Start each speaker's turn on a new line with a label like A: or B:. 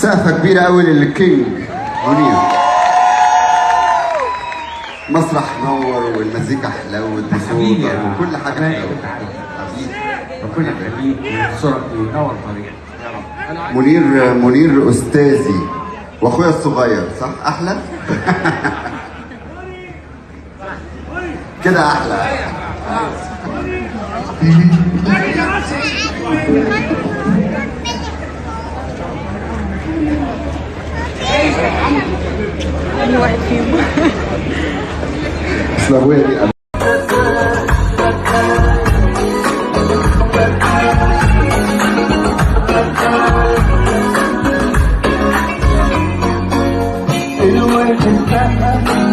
A: سقفة كبيرة قوي للكينج منير. مسرح نور والمزيكا حلوت وصوتك وكل حاجة حلوة.
B: حبيبي ربنا يخليك وينصرك وينور طريقك يا رب.
A: منير استاذي واخويا الصغير، صح؟ احلى؟ كده احلى.
C: أي واحد فيهم.
A: اصل ابويا دي
D: الورد الفقع.